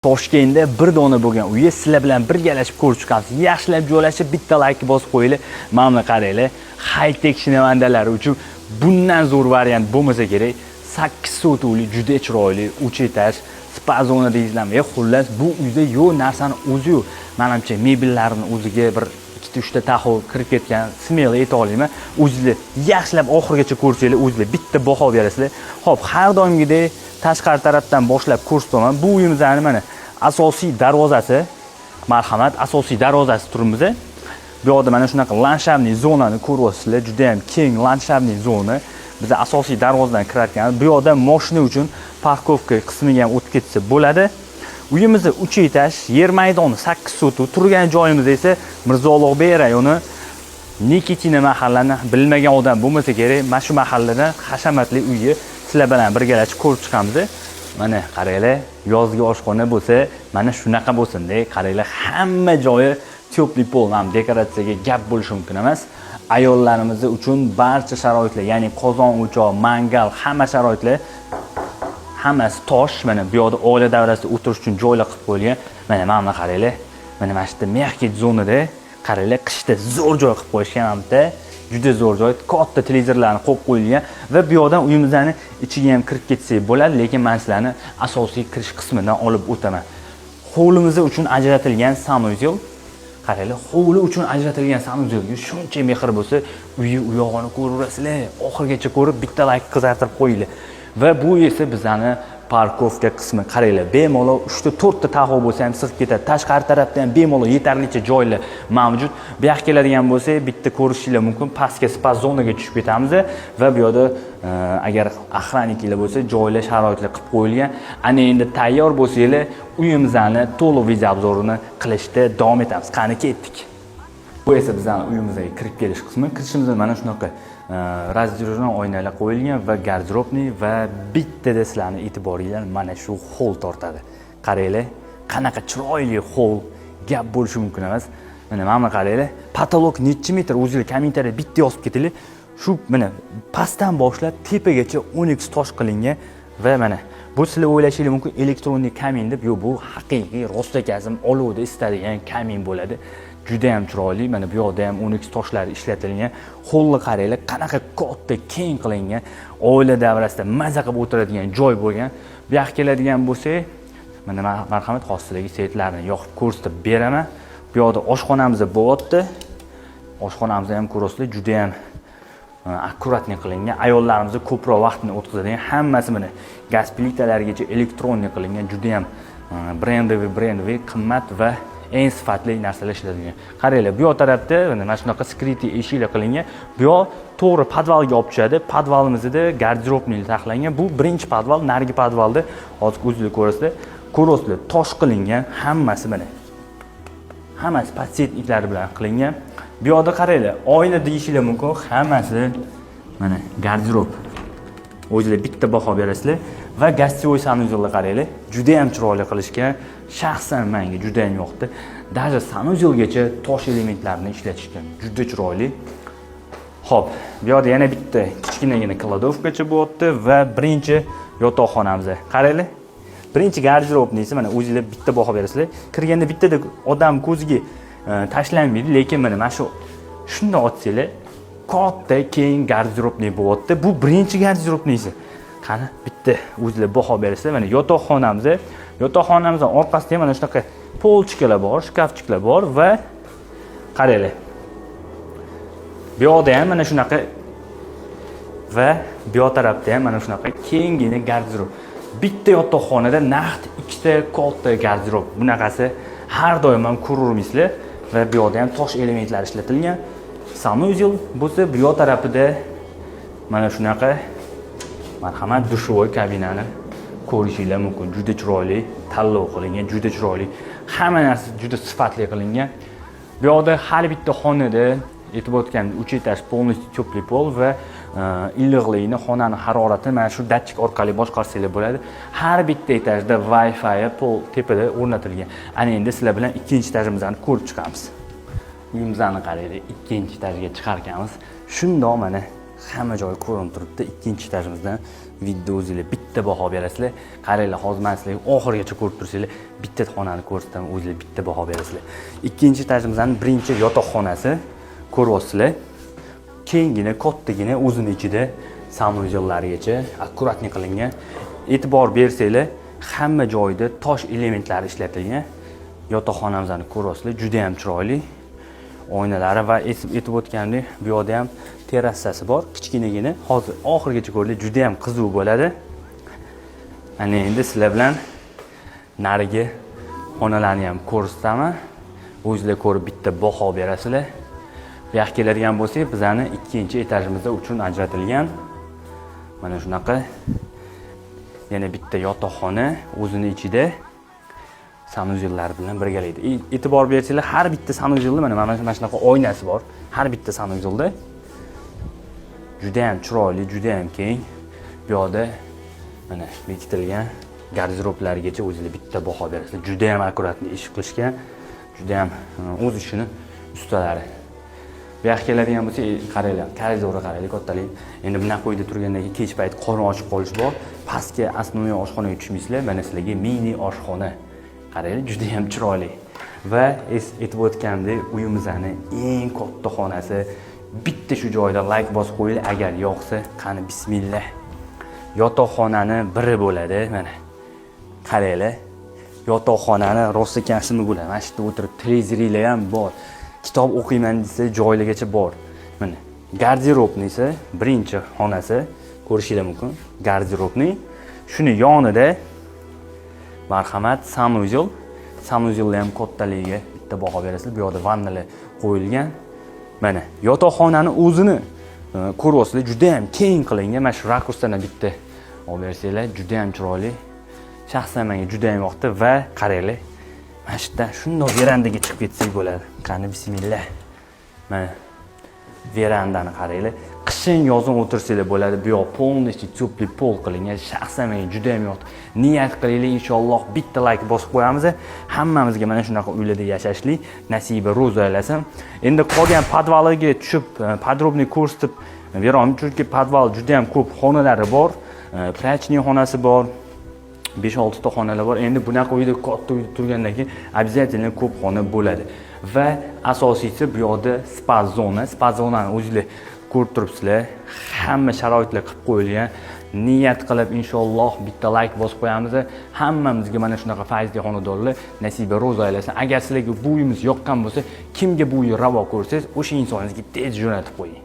Toshkentda bir dona bo'lgan uyni sizlar bilan birgalashib ko'rib chiqamiz. Yaxshilab joylashib, bitta layk bosib qo'yinglar. Mana buni qaranglar. High-tech shinavandalari uchun bundan zo'r variant bo'lmasa kerak. 8 sotuvli, juda chiroyli 3 etaj, spa zona deysizlarmi? Xullas, bu uyda yo'q narsani o'zi yo'q. Menimcha, mebellarni o'ziga bir ikkita, uchta Tahoe kirib ketgan, смело ayta olaman. O'zinglar yaxshilab oxirigacha ko'rsanglar, o'zinglar bitta baho berasizlar. Xo'p, har doimgidek tashqari tarafdan boshlab ko'rsataman. Bu uyimizni mana asosiy darvozasi. Marhamat, asosiy darvozasi turibmiz. Bu yoqda mana shunaqa ландшафтный zonani ko'ryapsizlar. Juda ham keng ландшафтный zona. Biz asosiy darvozadan kirar ekanmiz. Bu yoqda moshina uchun парковка qismiga ham o'tib ketsa bo'ladi. Uyimiz 3 etaj, yer maydoni 8 sotuv, turgan joyimiz esa Mirzo Ulug'bek rayoni, Nikitina mahallani bilmagan odam bo'lmasa kerak. Mana shu mahallada hashamatli uyni sizlar bilan birgalashib ko'rib chiqamiz. Mana qaranglar, yozgi oshxona bo'lsa, mana shunaqa bo'lsin-da. Qaranglar, hamma joyi теплый pol, ham dekoratsiyaga gap bo'lishi mumkin emas. Ayollarimiz uchun barcha sharoitlar, ya'ni qozon, o'choq, mangal, hamma sharoitlar, hammasi tosh. Mana bu yoqda oila davrasida o'tirish uchun joylar qilib qo'yilgan. Mana buni qaranglar. Mana shu yerda мягкий zonada, qaranglar, qishda zo'r joy qilib qo'yishgan mana bu yerda. Juda zo'r joy. Katta televizorlarni qo'yib qo'yilgan va bu yoqdan uyimizni ichiga ham kirib ketsak bo'ladi, lekin men sizlarni asosiy kirish qismidan olib o'taman. Hovlimiz uchun ajratilgan санузел. Qaranglar, hovli uchun ajratilgan санузел ga shuncha mehr bo'lsa, uyi u yog'ini ko'raverasizlar. Oxirigacha ko'rib, bitta layk qizartirib qo'yinglar. Va bu esa bizani парковка qismi. Qaranglar, bemalol 3 ta, 4 ta Tahoe bo'lsa ham sig'ib ketadi. Tashqari tarafda ham bemalol yetarlicha joylar mavjud. Bu yoqqa keladigan bo'lsak, bitta ko'rishinglar mumkin, pastga spa zonaga tushib ketamiz va bu yoqda agar охранник lar bo'lsa, joylar, sharoitlar qilib qo'yilgan. Ana endi tayyor bo'lsanglar, uyimizni to'liq video обзор ini qilishda davom etamiz. Qani, ketdik. Bu esa bizani uyimizga kirib kelish qismi. Kirishimizda mana shunaqa раздвижной oynalar qo'yilgan va гардеробный, va bittada sizlarni e'tiboringlar mana shu xoll tortadi. Qaranglar, qanaqa chiroyli xoll, gap bo'lishi mumkin emas. Mana buni qaranglar. Потолок necha metr? O'zinglar kommentariyada bitta yozib ketinglar. Shu mana pastdan boshlab tepagacha oniks tosh qilingan va mana bu, sizlar o'ylashinglar mumkin электронный kamin deb. Yo'q, bu haqiqiy rostakazim olovda isitadigan kamin bo'ladi. Juda ham chiroyli. Mana bu yoqda ham oniks toshlari ishlatilgan. Holni qaranglar, qanaqa katta, keng qilingan. Oila davrasida maza qilib o'tiradigan joy bo'lgan. Bu yoqqa keladigan bo'lsak, mana, marhamat, hozir sizlarga свет larni yoqib ko'rsatib beraman. Bu yoqda oshxonamiz bo'lyapti. Oshxonamizni ham ko'rasizlar, juda ham аккуратный qilingan. Ayollarimiz ko'proq vaqtini o'tkazadigan, hammasi mana gaz plitalarigacha электронный qilingan, juda ham брендовый, брендовый, qimmat va eng sifatli narsalar ishlatilgan. Qaranglar, bu yoq tarafda mana shunaqa скрытый eshiklar qilingan. Bu yoq to'g'ri podvalga olib tushadi. Podvalimizda гардеробный taxlangan. Bu birinchi podval, narigi podvalda hozir o'zinglar ko'rasizlar. Ko'ryapsizlar, tosh qilingan, hammasi mana. Hammasi подсветник lari bilan qilingan. Bu yoqda qaranglar, oyna deyishinglar mumkin, hammasi mana garderob. O'zinglar bitta baho berasizlar va гостевой санузел ni qaranglar, juda ham chiroyli qilishgan. Shaxsan menga juda ham yoqdi. Даже санузел gacha tosh elementlarini ishlatishgan. Juda chiroyli. Xo'p, bu yoqda yana bitta kichkinagina кладовка cha bo'lyapti va birinchi yotoqxonamiz. Qaranglar. Birinchi гардеробный si, mana o'zinglar bitta baho berasizlar. Kirganda bittada odam ko'ziga tashlanmaydi, lekin mana shu shundoq otsanglar, katta keng гардеробный bo'lyapti. Bu birinchi гардеробный si. Qani, bitta o'zinglar baho berasizlar. Mana yotoqxonamiz. Yotoqxonamizning orqasida ham mana shunaqa полочка lar bor, шкафчик lar bor va qaranglar. Bu yoqda ham mana shunaqa va bu yoq tarafda ham mana shunaqa kenggina garderob. Bitta yotoqxonada naqd ikkita katta garderob. Bunaqasi har doim ham ko'ravermaysizlar va bu yoqda ham tosh elementlari ishlatilgan. Санузел bo'lsa, bu yoq tarafida mana shunaqa, marhamat, душевой kabinani ko'rishinglar mumkin. Juda chiroyli tanlov qilingan, juda chiroyli. Hamma narsa juda sifatli qilingan. Bu yoqda har bitta xonada, aytib o'tganimdek, 3 etaj, полностью теплый pol va iliqligini, xonani haroratini mana shu datchik orqali boshqarsanglar bo'ladi. Har bitta etajda Wi-Fi pol tepada o'rnatilgan. Ana endi sizlar bilan ikkinchi etajimizni ko'rib chiqamiz. Uyimizni qaranglar, ikkinchi etajga chiqar ekanmiz. Shundoq mana hamma joyi ko'rinib turibdi. Ikkinchi etajimizdan Вид ni o'zinglar bitta baho berasizlar. Qaranglar, hozir man sizlarga oxirigacha ko'rib tursanglar, bitta xonani ko'rsataman, o'zinglar bitta baho berasizlar. Ikkinchi etajimizning birinchi yotoqxonasi, ko'ryapsizlar. Kenggina, kattagina, o'zini ichida санузел larigacha аккуратный qilingan. E'tibor bersanglar, hamma joyida tosh elementlari ishlatilgan. Yotoqxonamizni ko'ryapsizlar, juda ham chiroyli oynalari va esib aytib o'tgandek, bu yoqda ham terrasasi bor kichkinagina. Hozir oxirigacha ko'ringlar, juda ham qiziq bo'ladi. Ana endi sizlar bilan narigi xonalarni ham ko'rsataman, o'zinglar ko'rib bitta baho berasizlar. Bu yoqqa keladigan bo'lsak, bizani ikkinchi etajimizda uchun ajratilgan mana shunaqa yana bitta yotoqxona, o'zini ichida санузел lari bilan birgalikda. E'tibor bersanglar, har bitta санузел da mana shunaqa oynasi bor. Har bitta санузел da juda ham chiroyli, juda ham keng. Bu yoqda mana bekitilgan garderoblarigacha o'zinglar bitta baho berasizlar. Juda ham аккуратный ish qilishgan, juda ham o'z ishini ustalari. Bu yoqqa keladigan bo'lsak, qaranglar, koridorni qaranglar, kattalik. Endi bunaqa uyda turgandan keyin kech payt qorin ochib qolish bor. Pastga, основной oshxonaga tushmaysizlar, mana sizlarga mini oshxona. Qaranglar, juda ham chiroyli. Va es aytib o'tgandek, uyimizni eng katta xonasi. Bitta shu joyda layk bosib qo'yinglar agar yoqsa. Qani, bismillah. Yotoqxonani biri bo'ladi, mana. Qaranglar. Yotoqxonani rosa kasimi bo'ladi. Mana shu yerda o'tirib televizoringlar ham bor. Kitob o'qiyman desa, joylargacha bor. Mana гардеробный si, birinchi xonasi, ko'rishinglar mumkin. Гардеробный. Shuni yonida, marhamat, санузел. Санузел ni ham kattaligiga bitta baho berasizlar. Bu yoqda vannalar qo'yilgan. Mana yotoqxonani o'zini ko'ryapsizlar, juda ham keng qilingan. Mana shu rakursdan ham bitta olib bersanglar, juda ham chiroyli. Shaxsan menga juda ham yoqdi va qaranglar, mana shu yerdan shundoq verandaga chiqib ketsak bo'ladi. Qani, bismillah. Mana verandani qaranglar. Qishin, yozin o'tirsanglar bo'ladi. Bu yoq полностью теплый pol qilingan. Shaxsan menga juda ham yoqdi. Niyat qilinglar, inshaalloh bitta layk bosib qo'yamiz. Hammamizga mana shunaqa uylarda yashashlik nasiba ro'za aylasin. Endi qolgan podvaliga tushib, подробный ko'rsatib beraman, chunki podval juda ham ko'p xonalari bor. Прачечный xonasi bor. 5-6 ta xonalar bor. Endi bunaqa uyda, katta uyda turgandan keyin обязательно ko'p xona bo'ladi. Va asosiysi, bu yoqda spa zona. Spa zonani o'zinglar ko'rib turibsizlar. Hamma sharoitlar qilib qo'yilgan. Niyat qilib, inshaalloh bitta layk bosib qo'yamiz. Hammamizga mana shunaqa fayzli xonadonlar nasiba ro'za aylasin. Agar sizlarga bu uyimiz yoqqan bo'lsa, kimga bu uy ravo ko'rsangiz, o'sha insoningizga tez jo'natib qo'ying.